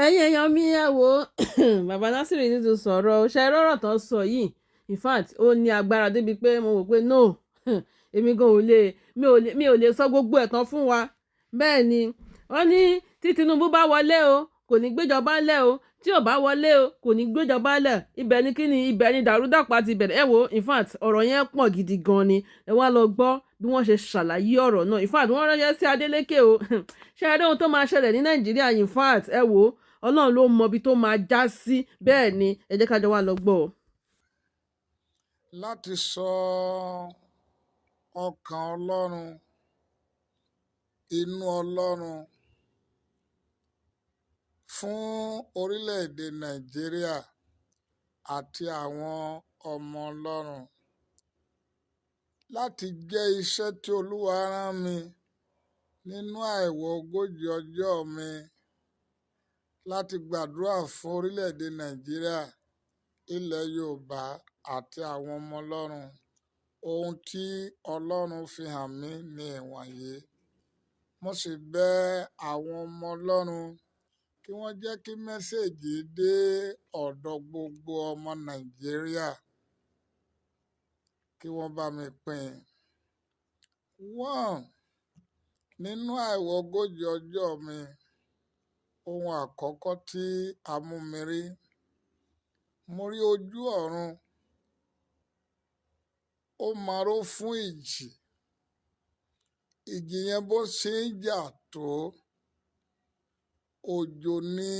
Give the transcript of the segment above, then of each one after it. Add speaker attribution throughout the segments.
Speaker 1: Ẹ̀yin èèyàn mi, ẹ wo, bàbá Násírì ti sọ̀rọ̀ o. Ṣe rọ́rọ̀ tán sọ yìí? In fact, ó ní agbára débi pé mo wò pé no, èmi gan ò lè, mi ò lè sọ gbogbo ẹ̀ tán fún wa. Bẹ́ẹ̀ ni wọ́n ní tí Tinubu bá wọlé o, kò ní gbéjọba lẹ̀ o. Tí ò bá wọlé o, kò ní gbéjọba lẹ̀. Ibẹ̀ ni kíni, ibẹ̀ ni dàrúdàpọ̀ ti bẹ̀rẹ̀. Ẹ wo, in fact, ọ̀rọ̀ yẹn pọ̀ gidi gan ni. Ẹ wá lọ gbọ́ bí wọ́n ṣe ṣàlàyé ọ̀rọ̀ náà. In fact, wọ́n ránṣẹ́ sí Adeleke o. Ṣe é rí ohun tó máa ṣẹlẹ̀ ní Nàìjíríà? In fact, ẹ wo, Ọlọ́run ló mọ ibi tó máa já sí. Bẹ́ẹ̀ ni, ẹ jẹ́ ká jọ wá lọ gbọ́ o.
Speaker 2: Láti sọ ọkàn Ọlọ́run, inú Ọlọ́run fún orílẹ̀-èdè Nàìjíríà àti àwọn ọmọ Ọlọ́run, láti jẹ́ iṣẹ́ tí Olúwa rán mi nínú ààwẹ̀ 40 ọjọ́ mi láti gbàdúrà fún orílẹ̀-èdè Nàìjíríà, ilẹ̀ Yorùbá àti àwọn ọmọ Ọlọ́run. Ohun tí Ọlọ́run fi hàn mí ní ìwọ̀nyí. Mo sì bẹ àwọn ọmọ Ọlọ́run kí wọ́n jẹ́ kí message dé ọ̀dọ̀ gbogbo ọmọ Nàìjíríà, kí wọ́n bá mi pín in. One, nínú ààwẹ̀ 40 ọjọ́ mi, ohun àkọ́kọ́ tí a mú mi rí, mo rí ojú ọ̀run, ó maró fún ìjì. Ìjì yẹn, bó ṣe ń jà tó, òjò ni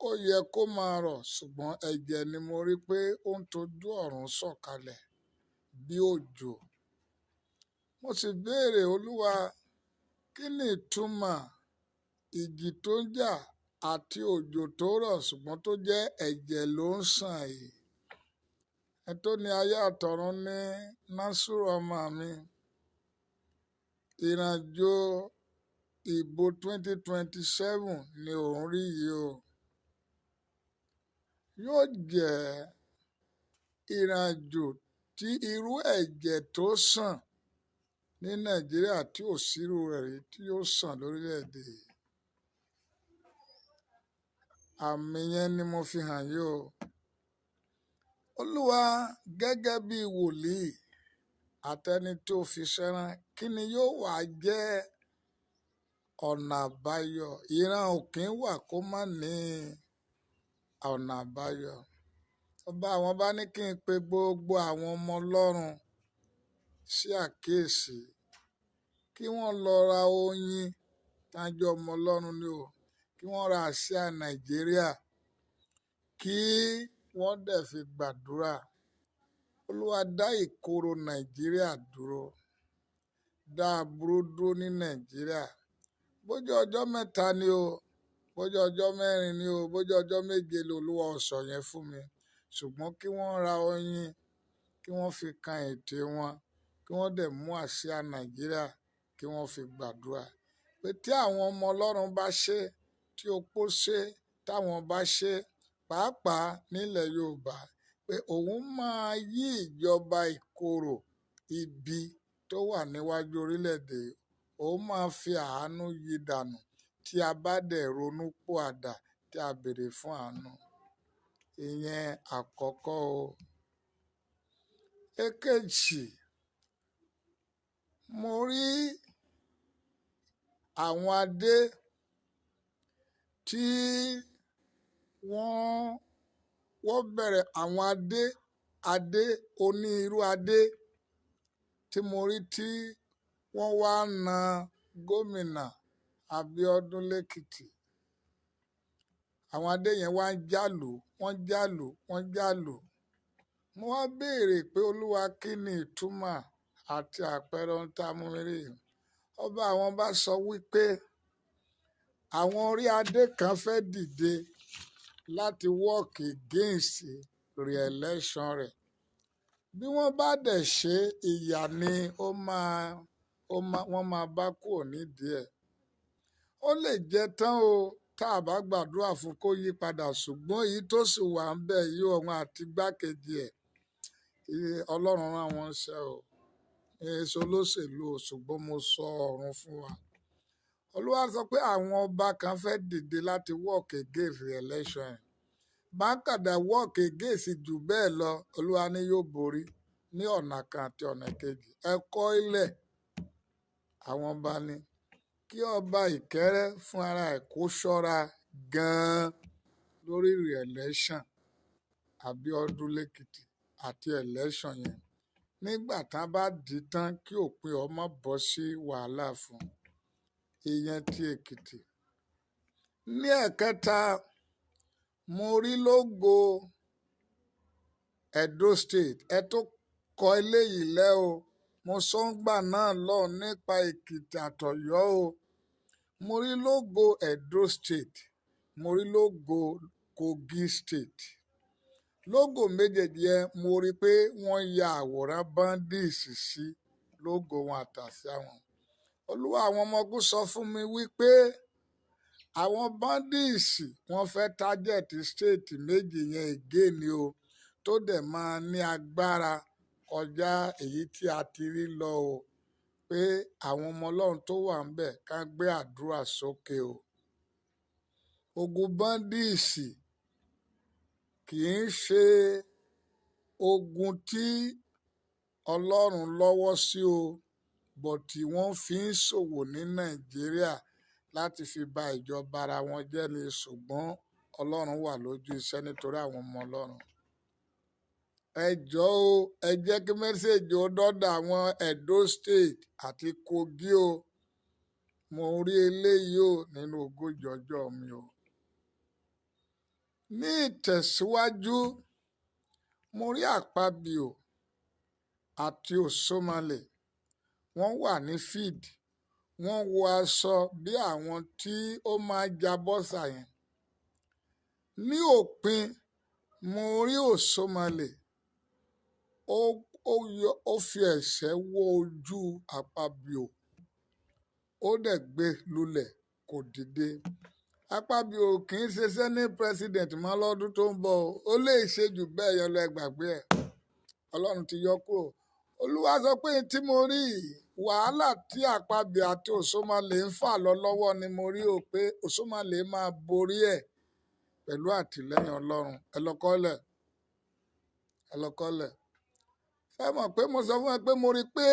Speaker 2: ó yẹ kó máa rọ̀, ṣùgbọ́n ẹ̀jẹ̀ ni mo rí pé ó ń tojú ọ̀run sọ̀kalẹ̀ bí òjò. Mo sì béèrè, "Olúwa, kí ni ìtumọ̀ ìjì tó ń jà àti òjò tó rọ̀, ṣùgbọ́n tó jẹ́ ẹ̀jẹ̀ ló ń sàn yìí?" Ẹ tó ní ayé àtọ̀run ní, "Násùrù ọmọ mi, ìrìnàjò ìbò 2027 ni òun rí yìí o. Yóò jẹ́ ìrìnàjò tí irú ẹ̀jẹ̀ tó sàn ní Nàìjíríà tí ò sírú rẹ̀ rí tí yóò sàn lórílẹ̀‐èdè yìí." Àmì yẹn ni mo fi hàn yìí o. Olúwa, gẹ́gẹ́ bí wòlíì àtẹni tó fi ṣẹ́rán, kí ni yóò wá jẹ́ ọ̀nà àbáyọ? Ìran òkín wà kó má ní ọ̀nà àbáyọ. Ọba àwọn bá ní kí n pe gbogbo àwọn ọmọ Ọlọ́run sí àkíyèsí, kí wọ́n lọ ra oyin tájọ́ ọmọ Ọlọ́run ni o, kí wọ́n ra àsíá Nàìjíríà, kí wọ́n dẹ̀ fi gbàdúrà. Olúwa, dá ìkorò Nàìjíríà dúró, dá aburú dúró ní Nàìjíríà. Bójú ọjọ́ 3 ni o, bójú ọjọ́ 4 ni o, bójú ọjọ́ 7 ni, Olúwa ọ̀sọ̀ yẹn fún mi. Ṣùgbọ́n kí wọ́n ra oyin, kí wọ́n fi kan ètè wọn, kí wọ́n dẹ̀ mú àsíá Nàìjíríà, kí wọ́n fi gbàdúrà pé tí àwọn ọmọ Ọlọ́run bá ṣe, tí opó ṣe, táwọn bá ṣe, pàápàá nílẹ̀ Yorùbá, pé òun máa yí ìjọba ìkorò ibi tó wà níwájú orílẹ̀-èdè, òun máa fi àánú yí dànù tí a bá dẹ̀ ronú pìwàdà, tí a béèrè fún àánú. Ìyẹn àkọ́kọ́ o. Èkejì, mo rí àwọn adé tí wọ́n bẹ̀rẹ̀, àwọn adé onírú adé tí mo rí tí wọ́n wá na gómìnà Abíọ́dún lẹ́kìtì. Àwọn adé yẹn wá ń jálù, wọ́n jálù, wọ́n jálù. Mo wá béèrè pé, "Olúwa, kí ni ìtumọ̀ àti àpẹẹrẹ ohun tá a mú mi rí yìí?" Ọba àwọn bá sọ wípé àwọn orí adé kan fẹ́ dìde láti work against re-election rẹ̀. Bí wọ́n bá dẹ̀ ṣe, ìyà ni ó máa ó máa wọ́n máa bá kúrò nídìí ẹ̀. Ó lè jẹ́ tán o tá a bá gbàdúrà fún kó yí padà, ṣùgbọ́n èyí tó sì wà ń bẹ̀ yìí, òun àti igbákejì ẹ̀, Ọlọ́run rán wọn ṣẹ́ o. Èso olóṣèlú o, ṣùgbọ́n mo sọ ọ̀run fún wa. Olúwa sọ pé àwọn ọba kan fẹ́ dìde láti work against election yẹn. Bákàdá work against jù bẹ́ẹ̀ lọ, Olúwa ní yóò borí ní ọ̀nà kan àti ọ̀nà kejì. Ẹ kọ́ ilẹ̀ àwọn ọba ni kí ọba Ìkẹ́rẹ́ fún ara ẹ̀ kó ṣọ́ra gan-an lórí election Abíọ́dún lẹ́kìtì àti election yẹn. Nígbà tá a bá dì í tán, kí òpin ọmọ bọ́ sí wàhálà fún ìyẹn ti Èkìtì. Ní ẹ̀kẹta, mo rí lógo Edo State. Ẹ tó kọ eléyìí lẹ́ o. Mo sọ ń gbà náà lọ nípa Èkìtì àtọ̀yọ́ o. Mo rí lógo Edo State, mo rí lógo Kogi State. Lógo méjèèjì yẹn, mo rí pé wọ́n ya àwòrán bandits sí lógo wọn àtàsíà wọn. Olúwa àwọn ọmọ ogun sọ fún mi wípé àwọn bandits wọ́n fẹ́ target state méjì yẹn again ni o, tó dẹ̀ máa ní agbára kọjá èyí tí a ti rí lọ o, pé àwọn ọmọ Ọlọ́run tó wà ńbẹ̀ ká gbé àdúrà sókè o. Ogun bandits kì í ṣe ogun tí Ọlọ́run lọ́wọ́ sí o, bọ̀tí wọ́n fi ń ṣòwò ní Nàìjíríà láti fi ba ìjọba ara wọn jẹ́ ni, ṣùgbọ́n Ọlọ́run wà lójú iṣẹ́ nítorí àwọn ọmọ Ọlọ́run. Ẹ jọ̀ọ́ o, ẹ jẹ́ kí message ó dọ́dọ̀ àwọn Edo State àti Kogi o. Mo rí eléyìí o nínú ogójì ọjọ́ mi o. Ní ìtẹ̀síwájú, mo rí Àpábíò àti Òṣómàlè. Wọ́n wà ní field. Wọ́n wọ aṣọ bí àwọn tí ó máa ja bọ́sà yẹn. Ní òpin, mo rí Òṣómàlè. Ó fi ẹ̀ṣẹ́ wọ ojú Àpábíò. Ó dẹ̀ gbé lulẹ̀, kò dìde. Àpábíò kì í ṣe senate president mọ́ lọ́dún tó ń bọ̀ o. Ó lè ṣe jù bẹ́ẹ̀ yẹn lọ, ẹ gbàgbé ẹ̀. Ọlọ́run ti yọ kúrò. Olúwa sọ pé tí mo rí wàhálà tí Àpábíò àti Òṣómàlè ń fà lọ lọ́wọ́ ni mo rí o, pé Òṣómàlè máa borí ẹ̀ pẹ̀lú àtìlẹ́yìn Ọlọ́run. Ẹ lọ kọ́lẹ̀, ẹ lọ kọ́lẹ̀. Ẹ mọ̀ pé mo sọ fún ẹ pé mo rí pé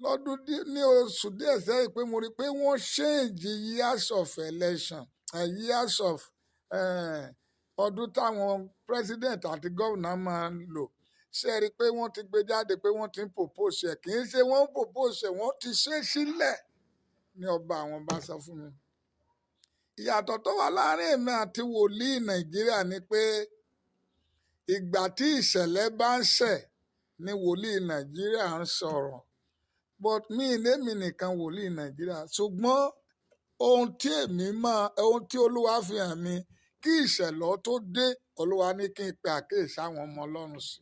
Speaker 2: lọ́dún ní oṣù díẹ̀ sẹ́yìn pé mo rí pé wọ́n change years of election, years of ọdún táwọn president àti governor máa ń lò. Ṣé ẹ rí i pé wọ́n ti gbé jáde pé wọ́n ti ń propose ẹ̀? Kì í ṣe wọ́n ń propose ẹ̀, wọ́n ti ṣe é sílẹ̀ ní ọba àwọn bá sọ fún mi. Ìyàtọ̀ tó wà láàrin èmi àti wòlíì Nàìjíríà ni pé ìgbà tí ìṣẹ̀lẹ̀ bá ń ṣẹ̀ ni wòlíì Nàìjíríà ń sọ̀rọ̀. But mi lémi nìkan wòlíì Nàìjíríà, ṣùgbọ́n ohun tí èmi máa, ohun tí Olúwa fi hàn mi kí ìṣẹ̀lẹ̀ tó dé, Olúwa ní kí n pe àkíyèsí àwọn ọmọ Ọlọ́run sí.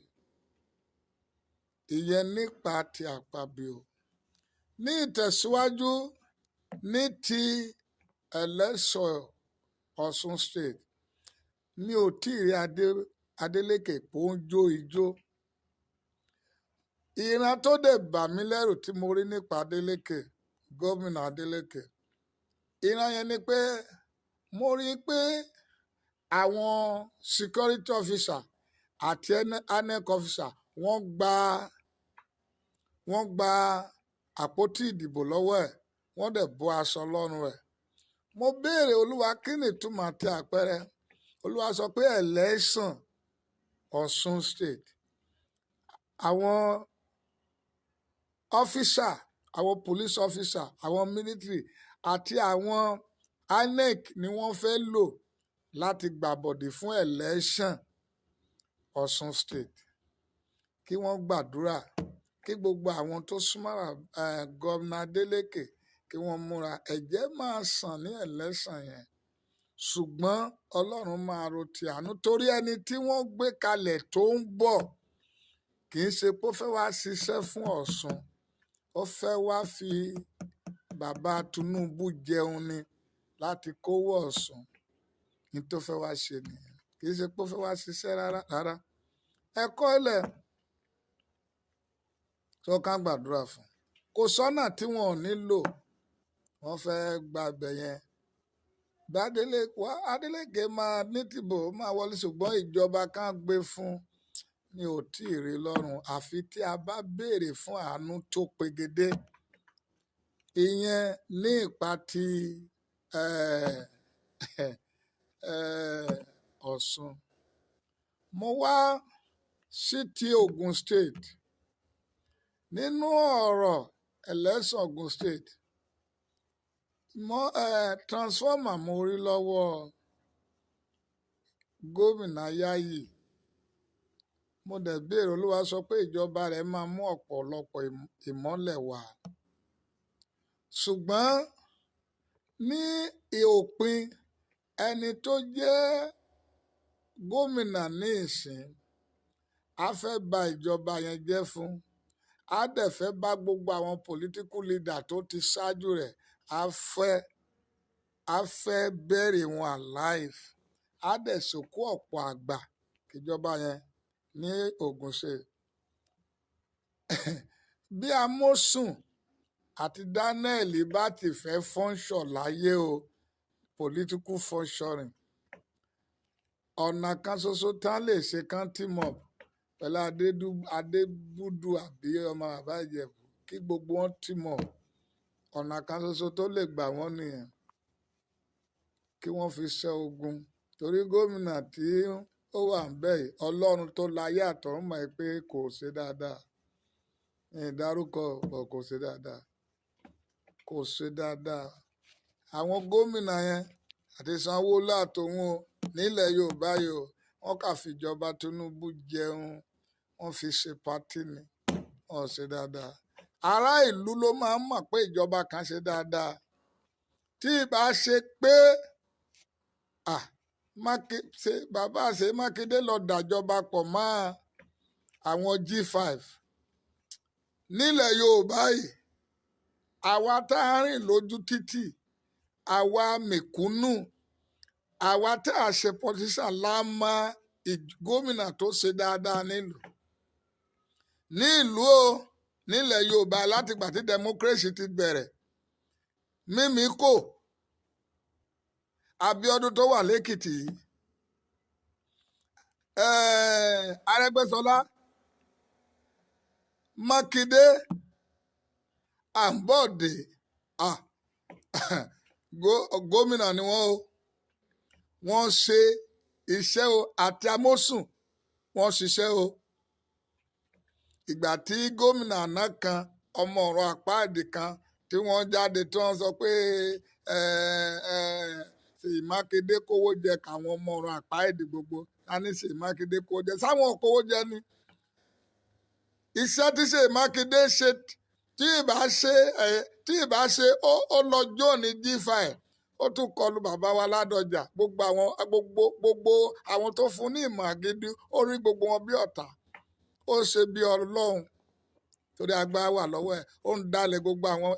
Speaker 2: Ìyẹn nípa ti Àpábíò. Ní ìtẹ̀síwájú ní ti ẹlẹ́ṣọ̀ Ọ̀ṣun State, mi ò tí ì rí Adélékè pé ó ń jó ijó. Ìran tó dẹ̀ bà mí lẹ́rù tí mo rí nípa Adélékè, gómìnà Adélékè, ìran yẹn ni pé mo rí i pé àwọn security officer àti INEC officer wọ́n gba àpótí ìdìbò lọ́wọ́ ẹ̀, wọ́n dẹ̀ bọ́ aṣọ lọ́rùn ẹ̀. Mo béèrè Olúwa kí ni ìtumọ̀ àti àpẹẹrẹ. Olúwa sọ pé election Ọ̀ṣun State, àwọn officer, àwọn police officer, àwọn military àti àwọn INEC ni wọ́n fẹ́ lò láti gbàbọ̀dè fún election Ọ̀ṣun State. Kí wọ́n gbàdúrà kí gbogbo àwọn tó súnmọ́ gómìnà Adélékè kí wọ́n múra. Ẹ̀jẹ̀ máa sàn ní election yẹn, ṣùgbọ́n Ọlọ́run máa ro ti àánú torí ẹni tí wọ́n gbé kalẹ̀ tó ń bọ̀ kì í ṣe pé ó fẹ́ wá ṣiṣẹ́ fún Ọ̀ṣun, ó fẹ́ wá fi bàbá Tinubu jẹun ni láti kówó Ọ̀ṣun. Ní tó fẹ́ wá ṣe nìyẹn, kì í ṣe pé ó fẹ́ wá ṣiṣẹ́ rárá rárá. Ẹ kọ́ ilẹ̀ tó ká gbàdúrà fún. Kò sọ́nà tí wọn ò ní lò. Wọ́n fẹ́ gba ibẹ̀ yẹn. Bá Adeleke máa ní tìbò máa wọlé, ṣùgbọ́n ìjọba kan gbé fún mi ò tí ì rí lọ́rùn, àfi tí a bá béèrè fún àánú tó pegedé. Ìyẹn ní ipa ti Ọ̀ṣun. Mo wá sí ti Ogun State. Nínú ọ̀rọ̀ election Ogun State, mo transformer mo rí lọ́wọ́ gómìnà Yayi. Mo dẹ̀ béèrè, Olúwa sọ pé ìjọba rẹ̀ máa mú ọ̀pọ̀lọpọ̀ ìmọ́lẹ̀ wá. Ṣùgbọ́n ní òpin, ẹni tó jẹ́ gómìnà ní ìsìn, a fẹ́ ba ìjọba yẹn jẹ́ fún. A dẹ̀ fẹ́ bá gbogbo àwọn political leader tó ti ṣáájú rẹ̀, a fẹ́ bury wọn alive. A dẹ̀ sòkú ọ̀pọ̀ àgbà ìjọba yẹn ní Ogun State. Bí Amosun àti Daniel bá ti fẹ́ function láyé o, political functioning, ọ̀nà kan ṣoṣo tán lè ṣe kán team up pẹ̀lú Adébúdú àbí ọmọ bàbá Ìjẹ̀bú, kí gbogbo wọn team up. Ọ̀nà kan ṣoṣo tó lè gbà wọ́n nìyẹn, kí wọ́n fi ṣẹ́ ogun. Torí gómìnà tí ó wà ń bẹ̀ yìí, Ọlọ́run tó láyé àtọ̀run mọ̀ pé kò ṣe dáadáa. Ìdárúkọ ọ̀ kò ṣe dáadáa. Kò ṣe dáadáa. Àwọn gómìnà yẹn àti Sanwó-Olú àtòun o nílẹ̀ Yorùbá yìí o, wọ́n kà fìjọba Tinubu jẹun, wọ́n fi ṣe patí ni, wọ́n ṣe dáadáa. Ará ìlú ló máa ń mọ̀ pé ìjọba kan ṣe dáadáa. Tí ìbá ṣe pé bàbá ṣe Mákindé lọ dàjọba pọ̀ mọ́ àwọn G5 nílẹ̀ Yorùbá yìí, àwa tá a rìn lójú títì, àwa mẹ̀kúnnù, àwa tá a ṣe politician la mọ gómìnà tó ṣe dáadáa nílùú. Ní ìlú o, nílẹ̀ Yorùbá látìgbà tí democracy ti bẹ̀rẹ̀, Mímíkò Abíọ́dún tó wà lẹ́kìtì yìí, Arẹ́gbẹ́ṣọlá, Mákindé, Àǹbọ̀dé, gómìnà ni wọ́n o. Wọ́n ṣe iṣẹ́ o, àti Amósùn wọ́n ṣiṣẹ́ o. Ìgbà tí gómìnà àná kan, ọmọ ọ̀rọ̀ àpáàdì kan tí wọ́n jáde tí wọ́n sọ pé Ṣèyí Mákindé kówó jẹ káwọn ọmọ ọ̀rọ̀ àpáàdì gbogbo, ta ní Ṣèyí Mákindé kówó jẹ? Sáwọn kówó jẹ ni. Iṣẹ́ tí Ṣèyí Mákindé ṣe, tí ìbá ṣe ó lọ jóòní G5, ó tún kọlu bàbá wa Ládọjà, gbogbo àwọn tó fún ní ìmọ̀ àgídí, ó rí gbogbo wọn bí ọ̀tá, ó ṣe bí Ọlọ́run torí agbára wà lọ́wọ́ ẹ̀, ó ń dalẹ̀ gbogbo àwọn.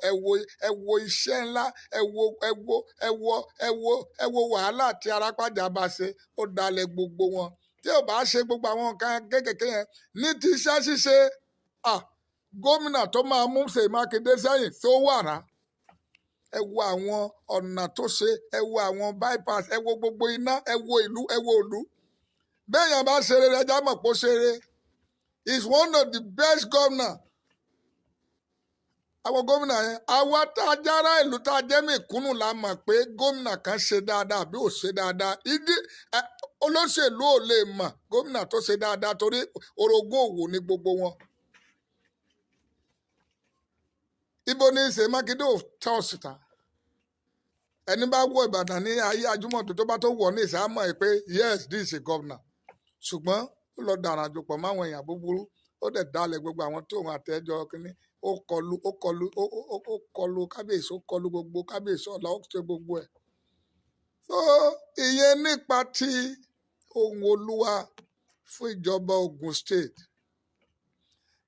Speaker 2: Ẹ wo iṣẹ́ ńlá, ẹ wo ẹ wo ẹ wo ẹ wo ẹ wo wàhálà tí Arápájà bá ṣe, ó dalẹ̀ gbogbo wọn. Tí ò bá ṣe gbogbo àwọn nǹkan kéékèèké yẹn ní ti iṣẹ́ ṣíṣe, gómìnà tó máa mú Ṣèyí Mákindé sẹ́yìn tó wà rà. Ẹ wo àwọn ọ̀nà tó ṣe, ẹ wo àwọn bypass, ẹ wo gbogbo iná, ẹ wo ìlú, ẹ wo ìlú. Bẹ́ẹ̀ yẹn bá ṣeré rẹ̀, já mọ̀ pé ó ṣeré. He is one of the best governor. Àwọn gómìnà yẹn, àwa tá a jára ìlú tá a jẹ́ mẹ̀kúnnù la mọ̀ pé gómìnà kan ṣe dáadáa àbí ò ṣe dáadáa. Ìdí olóṣèlú ò lè mọ̀ gómìnà tó ṣe dáadáa torí orogún òwò ni gbogbo wọn. Ibo ni Ṣèyí Mákindé ò tọ́ síta. Ẹni bá wọ Ìbàdàn ní ayé Ajímọ̀tò tó bá tó wọ̀ ní ìsámọ̀ ẹ̀ pé yes, this is a governor. Ṣùgbọ́n ó lọ dàrán àjòpọ̀ máwọn èèyàn búburú, ó dẹ̀ dalẹ̀ gbogbo àwọn tó òun àtẹ́jọ́ kínní, ó kọlu ó kọlu ó kọlu kábíyèsí, ó kọlu gbogbo kábíyèsí ọ̀la, ó ṣe gbogbo ẹ̀. So ìyẹn nípa ti ohun Olúwa fún ìjọba Ogun State.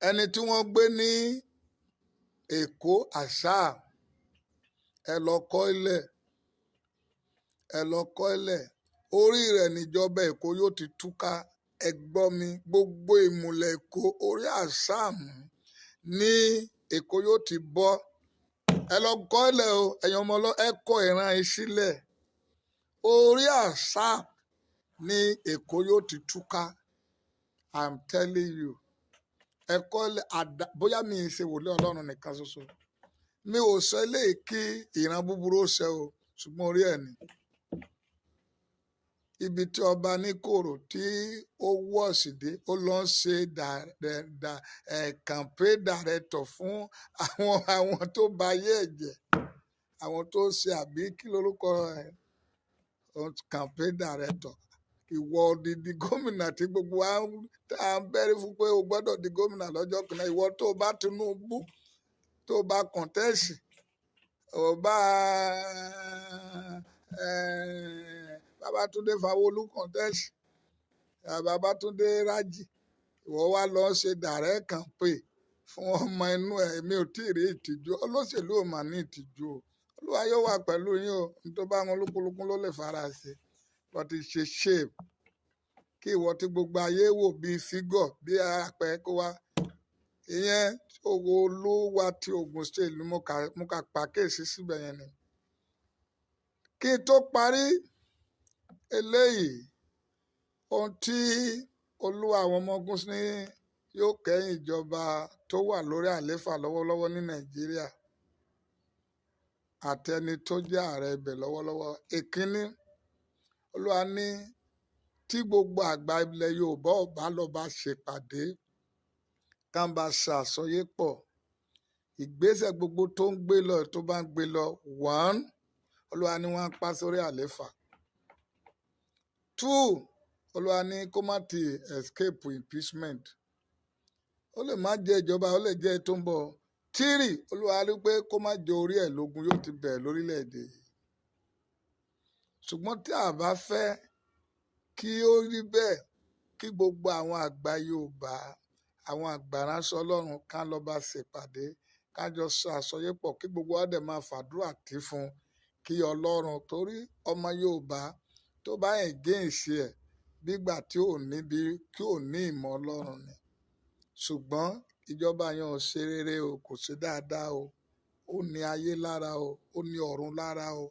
Speaker 2: Ẹni tí wọ́n gbé ní Èkó àṣà, ẹ lọ kọ́ ilẹ̀, ẹ lọ kọ́ ilẹ̀, orí rẹ̀ níjọba Èkó yóò ti túká. Ẹ gbọ́ mi, gbogbo ìmùlẹ̀ Èkó orí àṣà ní Èkó yóò ti bọ́. Ẹ lọ kọ́ ilẹ̀ o, ẹ̀yin ọmọ ọlọ́, ẹ kọ ìran yìí sílẹ̀. Orí àṣà ní Èkó yóò ti túká. I'm telling you. Ẹ kọ́ ilẹ̀ àdá, bóyá mi ì ṣe wòlíì Ọlọ́run nìkan ṣoṣo. Mi ò sọ eléyìí kí ìran búburú ó ṣẹ o, ṣùgbọ́n orí ẹ̀ ni. Ibi tí ọba ní kòrò tí ó wọ̀ sí dé, ó lọ ń ṣe campaign director fún àwọn tó ba ayé ẹ̀ jẹ́, àwọn tó ṣe àbí kí lorúkọ ẹ̀, campaign director. Ìwọ odidi gómìnà tí gbogbo wa ń bẹ̀rẹ̀ fún pé o gbọ́dọ̀ di gómìnà lọ́jọ́ kan náà, ìwọ tó bá Tinubu, tó bá contest, ò bá Babátúndé Fáwọlú contest, Babátúndé Rájì, ìwọ wá lọ ṣe direct campaign fún ọmọ inú ẹ̀. Èmi ò tí ì rí ìtìjú, olóṣèlú ò mà ní ìtìjú o. Olúwa yóò wà pẹ̀lú yín o, ní tó bá wọn olúkúlùkù ló lè fara ṣe. But it's a shame kí ìwọ tí gbogbo ayé wò bíi fígọ̀ bí apẹ kó wá. Ìyẹn owó olúwa ti Ogun State ni mo kà pàkíyèsí síbẹ̀ yẹn ni. Kí n tó parí eléyìí, ohun tí olúwa àwọn ọmọ ogun ní yóò kẹ́yìn ìjọba tó wà lórí àlééfà lọ́wọ́lọ́wọ́ ní Nàìjíríà àtẹni tó jẹ́ ààrẹ ibẹ̀ lọ́wọ́lọ́wọ́. Èkínní, olúwa ní tí gbogbo àgbà ilẹ̀ Yorùbá ò bá lọ bá ṣèpàdé, ká bá ṣàsọyépọ̀, ìgbésẹ̀ gbogbo tó ń gbé lọ tó bá ń gbé lọ, 1, olúwa ní wọ́n á pa sórí àlééfà. 2, olúwa ní kó má ti escape impeachment. Ó lè má jẹ́ ìjọba, ó lè jẹ́ tó ń bọ̀. 3, olúwa rí pé kó má jẹ orí ẹ̀ lógun yóò ti bẹ̀rẹ̀ lórílẹ̀‐èdè yìí. Ṣùgbọ́n tí a bá fẹ́ kí ó rí bẹ́ẹ̀, kí gbogbo àwọn àgbà Yorùbá, àwọn àgbà ránṣẹ́ Ọlọ́run ká lọ bá ṣèpàdé, ká jọ sọ àsọyépọ̀, kí gbogbo wa dẹ̀ máa fàdúrà tì fún kí Ọlọ́run, torí ọmọ Yorùbá tó bá against ẹ̀ bígbà tí ò ní bí, kí ò ní ìmọ̀ Ọlọ́run ni. Ṣùgbọ́n ìjọba yẹn ò ṣe rere o, kò ṣe dáadáa o, ó ní ayé lára o, ó ní ọ̀run lára o.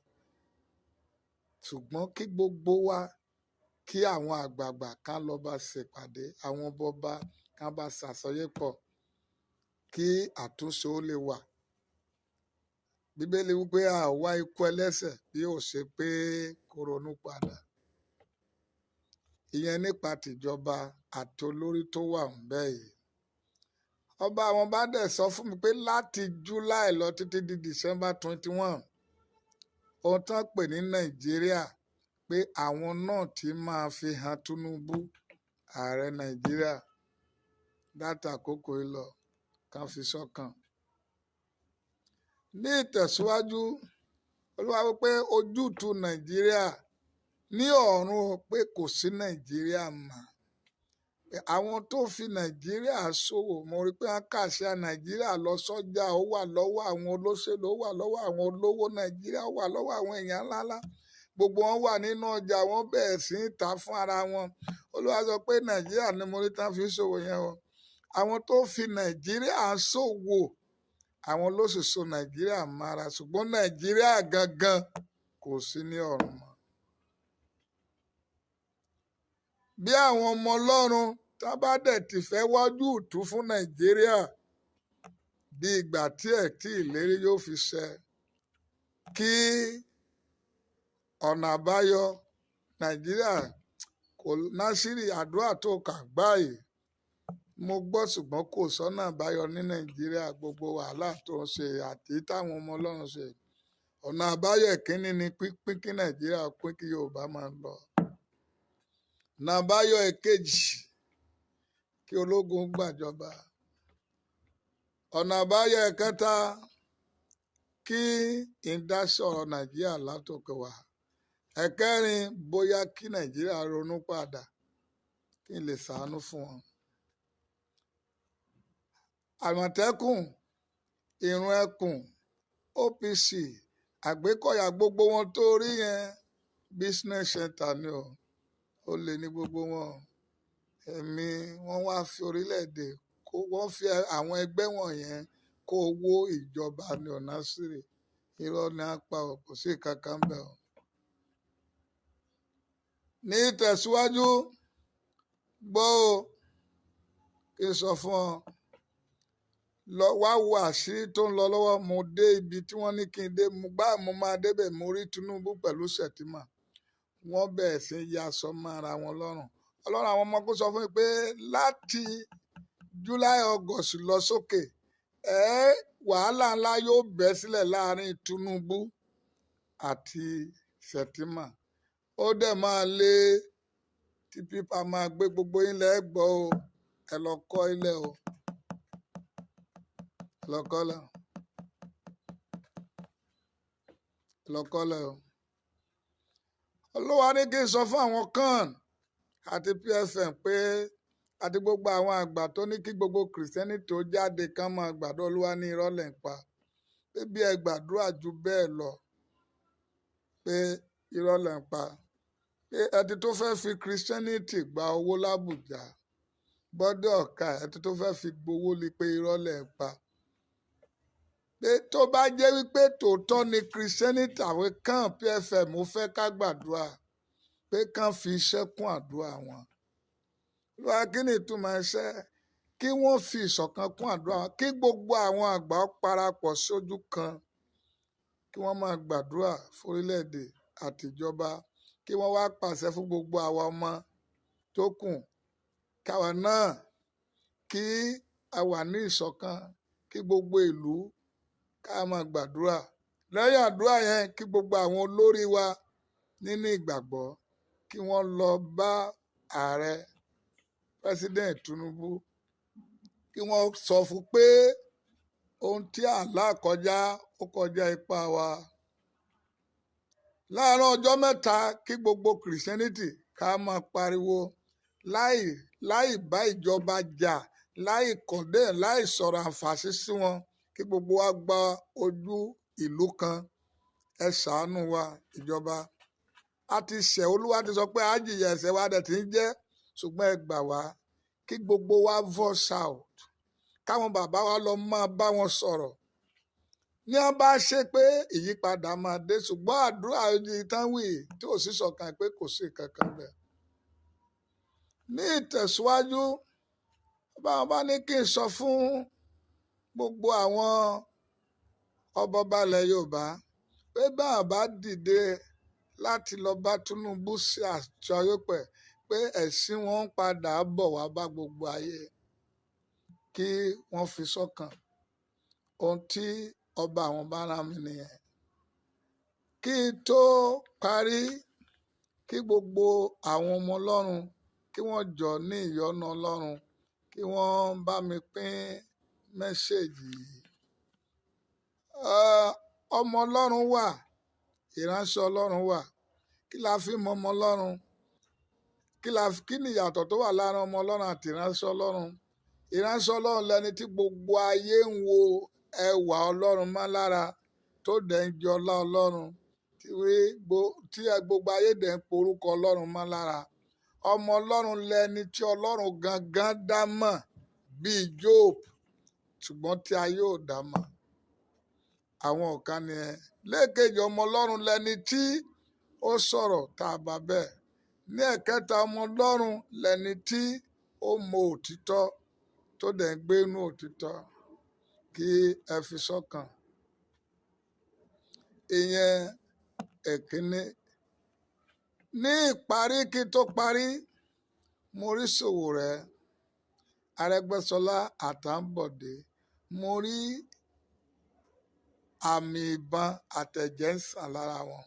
Speaker 2: Ṣùgbọ́n kí gbogbo wa, kí àwọn àgbààgbà ká lọ bá ṣèpàdé, àwọn bọba ká bá ṣàsọyépọ̀, kí àtúnṣe ó lè wà. Bíbélì wípé a ò wá ikú ẹlẹ́ṣẹ̀ bí ó ṣe pé kó ronú padà. Ìyẹn nípa tìjọba àti olórí tó wà ńbẹ̀ yìí. Ọba àwọn bá dẹ̀ sọ fún mi pé láti July lọ títí di December 21, ohun tán pè ní Nàìjíríà pé àwọn náà ti máa fi hàn Tinubu, ààrẹ Nàìjíríà, láti àkókò yìí lọ, kàn fi sọ́kàn. Ní ìtẹ̀síwájú, Olúwa wípé ojútùú Nàìjíríà ní ọ̀run pé kò sí Nàìjíríà mọ́. Àwọn tó fi Nàìjíríà ṣòwò, mo rí pé wọ́n kàṣà Nàìjíríà lọ sọ́jà, ó wà lọ́wọ́ àwọn olóṣèlú, ó wà lọ́wọ́ àwọn olówó Nàìjíríà, ó wà lọ́wọ́ àwọn èèyàn ńláńlá. Gbogbo wọn wà nínú ọjà, wọ́n bẹ̀rẹ̀ sí í ta fún ara wọn. Olúwa sọ pé Nàìjíríà ni mo rí tán fi ṣòwò yẹn o. Àwọn tó fi Nàìjíríà ṣòwò, àwọn ló sì so Nàìjíríà mára, ṣùgbọ́n Nàìjíríà gangan kò sí ní ọ̀run mọ́. Bí àwọn ọmọ Ọlọ́run tá bá dẹ̀ ti fẹ́ wájú ìtú fún Nàìjíríà, bí ìgbà tí ẹ̀ tí ìlérí yóò fi ṣẹ, kí ọ̀nà àbáyọ Nàìjíríà kò Násírì àdúrà tó kà báyìí. Mo gbọ́ ṣùgbọ́n kò sọ́nà àbáyọ ní Nàìjíríà, gbogbo wàhálà tó ń ṣe àti táwọn ọmọ Ọlọ́run ṣe. Ọ̀nà àbáyọ ìkíní ni pínpín kí Nàìjíríà pín kí Yorùbá máa lọ. Ọ̀nà àbáyọ èkejì kí ológun gbàjọba. Ọ̀nà àbáyọ ẹ̀kẹta kí ìdásọ̀rọ̀ Nàìjíríà látòkè wá. Ẹ̀kẹrin bóyá kí Nàìjíríà ronú padà kí n lè ṣàánú fún wọn. Àmọ̀tẹ́kùn, Ìrùn Ẹkùn, OPC, Àgbékọ̀yà, gbogbo wọn tó rí yẹn business center ni o. Ó lè ní gbogbo wọn. Ẹ̀mí wọ́n wá fi orílẹ̀-èdè kó wọ́n fi àwọn ẹgbẹ́ wọ̀nyẹn kó owó ìjọba ní ọ̀nà síre. Irọ́ ni a pa ò, kò sí kankan bẹ́ẹ̀ o. Ní ìtẹ̀síwájú, gbọ́ o, kí n sọ fún ọ, lọ wá wo àṣírí tó ń lọ lọ́wọ́. Mo dé ibi tí wọ́n ní kí n dé, mo gbá mo máa débẹ̀, mo rí Tinubu pẹ̀lú Shettima, wọ́n bẹ̀rẹ̀ sí í ya aṣọ mọ́ ara wọn lọ́rùn. Ọlọ́run àwọn ọmọ kó sọ fún mi pé láti July August lọ sókè, wàhálà ńlá yóò bẹ́ sílẹ̀ láàrin Tinubu àti Shettima. Ó dẹ̀ máa lé tí pípa máa gbé gbogbo ilẹ̀ gbọ́ o. Ẹ lọ kọ́ ilẹ̀ o, ẹ lọ kọ́lẹ̀, ẹ lọ kọ́lẹ̀ o. Olúwa ní kí n sọ fún àwọn kan àti PFN pé àti gbogbo àwọn àgbà tó ní kí gbogbo kìrìsìtẹ́nì tó jáde kán máa gbàdúrà. Olúwa ní irọ́ lẹ̀ ń pa, pé bí ẹ gbàdúrà ju bẹ́ẹ̀ lọ, pé irọ́ lẹ̀ ń pa, pé ẹni tó fẹ́ fi kìrìsìtẹ́nìtì gba owó l'Ábùjá bọ́dọ̀ ọ̀ka, ẹni tó fẹ́ fi gbowó ni pé irọ́ lẹ̀ ń pa, pé tó bá jẹ́ wípé tòótọ́ ni kìrìsìtẹ́nìtì àwọn kan PFM fẹ́ ká gbàdúrà, pé kán fi iṣẹ́ kún àdúrà wọn. Olúwa, kí ni ìtumọ̀ iṣẹ́? Kí wọ́n fi ìṣọ̀kan kún àdúrà wọn, kí gbogbo àwọn àgbà parapọ̀ sójú kan, kí wọ́n máa gbàdúrà fórílẹ̀-èdè àtìjọba, kí wọ́n wá pàṣẹ fún gbogbo àwa ọmọ tó kù, káwa náà kí a wà ní ìṣọ̀kan, kí gbogbo ìlú ká máa gbàdúrà. Lẹ́yìn àdúrà yẹn, kí gbogbo àwọn olórí wa nínú ìgbàgbọ́ kí wọ́n lọ bá ààrẹ President Tinubu, kí wọ́n sọ fún pé ohun tí à ń là kọjá ó kọjá ipá wa. Láàárín ọjọ́ mẹ́ta, kí gbogbo Christianity ká máa pariwo láì bá ìjọba jà, láì kọ̀dé, láì sọ̀rọ̀ àǹfààní sí wọn, kí gbogbo wa gba ojú ìlú kan. Ẹ ṣàánú wa ìjọba. A ti ṣẹ̀, Olúwa ti sọ pé a jìyà ẹ̀ṣẹ̀ wa dẹ̀ ti ń jẹ́, ṣùgbọ́n ẹ gbà wá, kí gbogbo wa voice out, káwọn bàbá wa lọ máa bá wọn sọ̀rọ̀. Ní wọ́n bá ṣe pé ìyípadà máa dé, ṣùgbọ́n àdúrà ojú tán wì tí ò sí ṣọ̀kan pé kò sí kankan bẹ́ẹ̀. Ní ìtẹ̀síwájú, báwọn bá ní kí n sọ fún gbogbo àwọn ọbọba ilẹ̀ Yorùbá pé báwọn bá dìde láti lọ bá Tinubu ṣe àjọyọ̀pẹ̀ pé ẹ̀sìn wọn ń padà bọ̀ wá bá gbogbo ayé, kí wọ́n fi sọ́kàn. Ohun tí ọba àwọn bá rán mi nìyẹn. Kí n tó parí, kí gbogbo àwọn ọmọ Ọlọ́run kí wọ́n jọ ní ìyọ́nú Ọlọ́run, kí wọ́n bá mi pín mẹ́ṣẹ́ẹ̀jì yìí. Ọmọ Ọlọ́run wà, ìránṣẹ́ Ọlọ́run wà. Kí la fi mọ ọmọ Ọlọ́run? Kí ni ìyàtọ̀ tó wà láàrin ọmọ Ọlọ́run àti ìránṣẹ́ Ọlọ́run? Ìránṣẹ́ Ọlọ́run lẹni tí gbogbo ayé ń wo ẹwà Ọlọ́run mọ́ lára, tó dẹ̀ ń jọlá Ọlọ́run, tí gbogbo ayé dẹ̀ ń porúkọ Ọlọ́run mọ́ lára. Ọmọ Ọlọ́run lẹni tí Ọlọ́run gangan dá mọ̀ bíi Job, ṣùgbọ́n tí ayé ò dá mọ̀. Àwọn ọ̀kan ni ẹ. Lẹ́ẹ̀kejì, ọmọ Ọlọ́run lẹni tí ó sọ̀rọ̀ tá a bá bẹ́ẹ̀. Ní ẹ̀kẹta, ọmọ Ọlọ́run lẹni tí ó mọ òtítọ́ tó dẹ̀ ń gbé inú òtítọ́, kí ẹ fi sọ́kàn. Ìyẹn ẹ̀kíní. Ní ìparí, kí tó parí, mo rí Sowore, Arẹ́gbẹ́ṣọlá àtàǹbọ̀dé, mo rí àmì ìbọn àtẹ̀jẹ́ ń sàn lára wọn.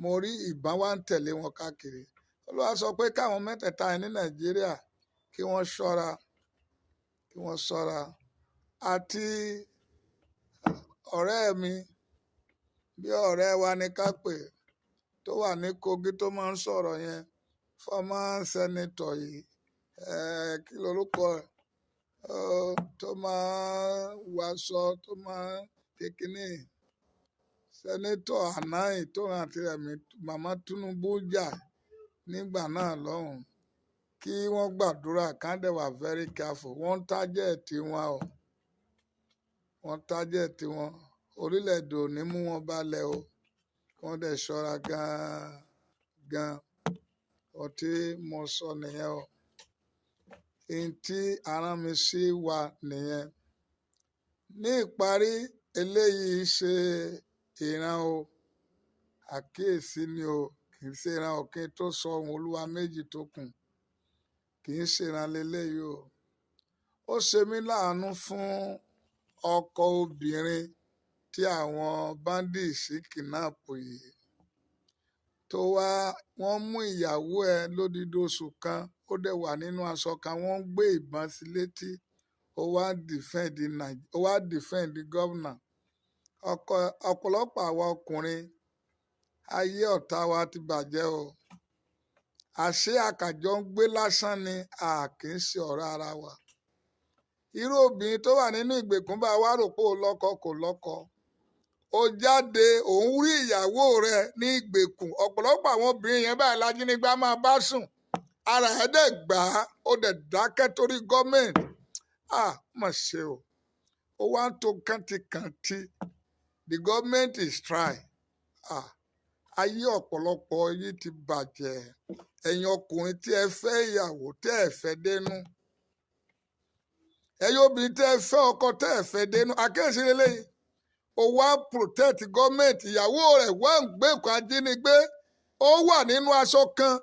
Speaker 2: Mo rí ìbọn wá ń tẹ̀lé wọn káàkiri. Olúwa sọ pé káwọn mẹ́tẹ̀ẹ̀ta yẹn ní Nàìjíríà kí wọ́n ṣọ́ra, kí wọ́n ṣọ́ra. Àti ọ̀rẹ́ mi, bí ọ̀rẹ́ wa ní ká pè, tó wà ní Kogi tó máa ń sọ̀rọ̀ yẹn, former senator yìí, kí lorúkọ ẹ̀, tó máa ń wàṣọ, tó máa ń kékeré, senator Anayi tó hàn àti rẹ̀mí màmá Tinubu jà nígbà náà lọ́hùn, kí wọ́n gbàdúrà, kán dẹ̀ wà very careful. Wọ́n ń tájẹ̀tì wọn o, wọ́n tájẹ̀tì wọn. Orílẹ̀-èdè ò ní mú wọn balẹ̀ o. Kí wọ́n dẹ̀ ṣọ́ra gan-an gan. Ohun tí mo sọ nìyẹn o. Ohun tí a rán mi sí wa nìyẹn. Ní ìparí, eléyìí ṣe ìran o. Àkíyèsí ni o. Kì í ṣe ìran ọ̀kín tó sọ ohun Olúwa méjì tó kù. Kì í ṣe ìran leléyìí o. Ó ṣe mí láàánú fún ọkọ obìnrin tí àwọn bandits kidnap yìí, tó wá wọ́n mú ìyàwó ẹ̀ lódidi oṣù kan, ó dẹ̀ wà nínú aṣọ kan, wọ́n ń gbé ìbọn sí létí, ó wá defend ó wá defend governor. Ọkọ ọ̀pọ̀lọpọ̀ àwa ọkùnrin, ayé ọ̀tá wa ti bàjẹ́ o. Àṣé àkàjọ ń gbé lásán ni, a kì í ṣe ọ̀rẹ́ ara wa. Irú obìnrin tó wà nínú ìgbèkùn bá wa rò pé ó lọ́kọ, kò lọ́kọ. Ó jáde, òun rí ìyàwó rẹ̀ ní ìgbèkùn. Ọ̀pọ̀lọpọ̀ àwọn obìnrin yẹn báyìí lájínigbá máa bá sùn. Ara ẹ̀ dẹ̀ gbà á, ó dẹ̀ dákẹ́ torí gọ́ọ̀mẹ̀ntì. À mà ṣe o. Ó wá ń to kàntikànti. The government is try. Ah, ayé ọ̀pọ̀lọpọ̀ yìí ti bàjẹ́. Ẹ̀yin ọkùnrin tí ẹ fẹ́ ìyàwó tí ẹ fẹ́ dénú. Ẹ̀yin obìnrin tí ẹ fẹ́ ọkọ tí ẹ fẹ́ dénú. Àkíyèsí leléyìí. Ó wá ń protect government. Ìyàwó rẹ̀ wá ń gbé nǹkan ajínigbé. Ó wà nínú aṣọ kan.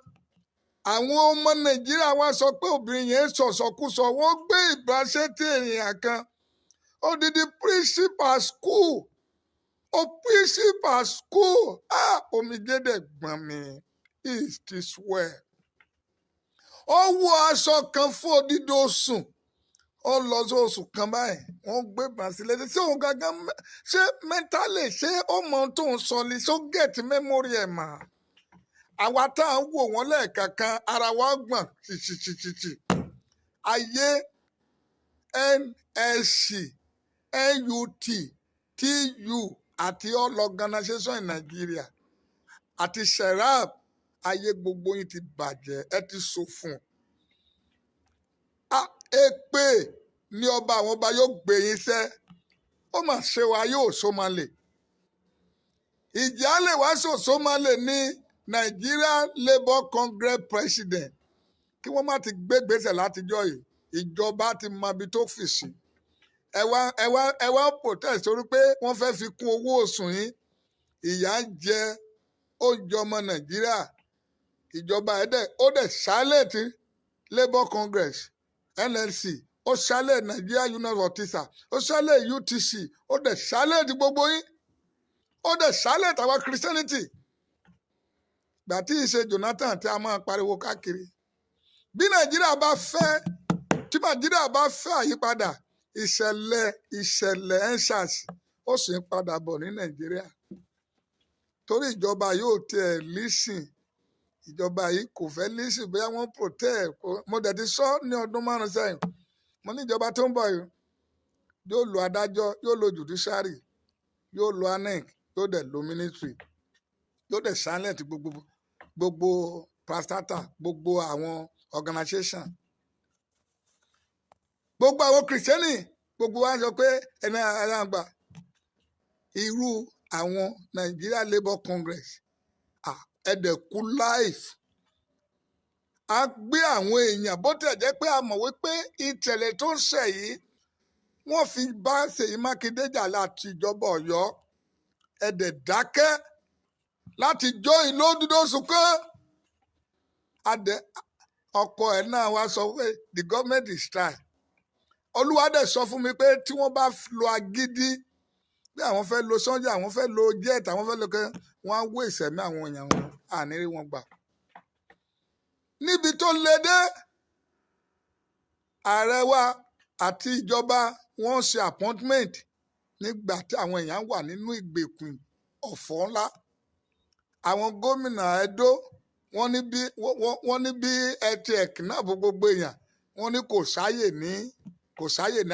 Speaker 2: Àwọn ọmọ Nàìjíríà wá sọ pé obìnrin yẹn ń sọ̀sọkúsọ. Wọ́n gbé ìbọn sétí èèyàn kan. Odidi principal school. O principal school. Ah, omijé dẹ̀ gbọ̀n mi. Is this well? Ó wọ aṣọ kan fún odidi oṣù. Ó lọ sí oṣù kan báyìí. Wọ́n gbé ìbọn sí létí. Ṣé òun gangan ṣé mentally ṣé ó mọ ohun tó ń sọ ni? Ṣó get memory ẹ̀ mà? Àwa tá à ń wò wọ́n lẹ́ẹ̀kankan, ara wa gbọ̀n ṣìṣìṣìṣì. Ayé NSC, NUT, TU àti all organization in Nigeria àti SERAP, ayé gbogbo yín ti bàjẹ́, ẹ ti ṣòfò. Ah, èpè ní ọba àwọn ọba yóò gbé yín sẹ́. Ó mà ṣe wa yóò so máa lè. Ìjà lè wá ṣòṣó máa lè ní Nigeria Labour Congress President. Kí wọ́n má ti gbé gbèsè látijọ́ yìí, ìjọba ti mọ ibi tó fì sí. Ẹ wá protest torí pé wọ́n fẹ́ fi kún owó oṣù yín. Ìyà ń jẹ oúnjẹ ọmọ Nàìjíríà. Ìjọba ẹ̀ dẹ̀ ó dẹ̀ silent Labour Congress, NLC, ó silent Nigeria Union of Teachers, ó silent UTC, ó dẹ̀ silent gbogbo yín, ó dẹ̀ silent àwa Christianity. Gbà tí ìṣe Jonathan tí a máa pariwo káàkiri. Bí Nàìjíríà bá fẹ́, tí Nàìjíríà bá fẹ́ àyípadà, ìṣẹ̀lẹ̀ EndSARS ó sì ń padà bọ̀ ní Nàìjíríà. Torí ìjọba yóò tiẹ̀ listen. Ìjọba yìí kò fẹ́ listen bóyá wọ́n protest. Mo dẹ̀ ti sọ ní ọdún 5 sẹ́yìn. Mo ní ìjọba tó ń bọ̀ yìí yóò lo adájọ́, yóò lo judiciary, yóò lo INEC, yóò dẹ̀ lo military, yóò dẹ̀ silent gbogbo parastatal, gbogbo àwọn organization, gbogbo àwọn kìrìsìtẹ́nì, gbogbo wa sọ pé ẹni aláǹgbà irú àwọn Nigeria Labour Congress, ah, ẹ̀dẹ̀kú life. A gbé àwọn èèyàn bó tẹ̀ jẹ́ pé a mọ̀ wípé ìtẹ̀lẹ̀ tó ń ṣẹ̀ yìí wọ́n fi bá Ṣèyí Mákindé jà láti ìjọba Ọ̀yọ́. Ẹ̀dẹ̀ dákẹ́ láti jọ ìlú òdúdó sunkún. Adẹ ọkọ ẹ̀ náà wá sọ pé the government is try. Olúwa dẹ̀ sọ fún mi pé tí wọ́n bá lo agídí pé àwọn fẹ́ lo sọ́jà, àwọn fẹ́ lo jet, àwọn fẹ́ lo kẹ́, wọ́n á wé ìsẹ̀mí àwọn èèyàn wọn, àní rí wọn gbà. Níbi tó le dé, ààrẹ wa àti ìjọba wọ́n ṣe appointment nígbà tí àwọn èèyàn wà nínú ìgbèkùn ọ̀fọ̀ ńlá. Àwọn gómìnà Ẹdó wọ́n ní bí ẹ ti kidnap gbogbo èèyàn, wọ́n ní kò sáyè ní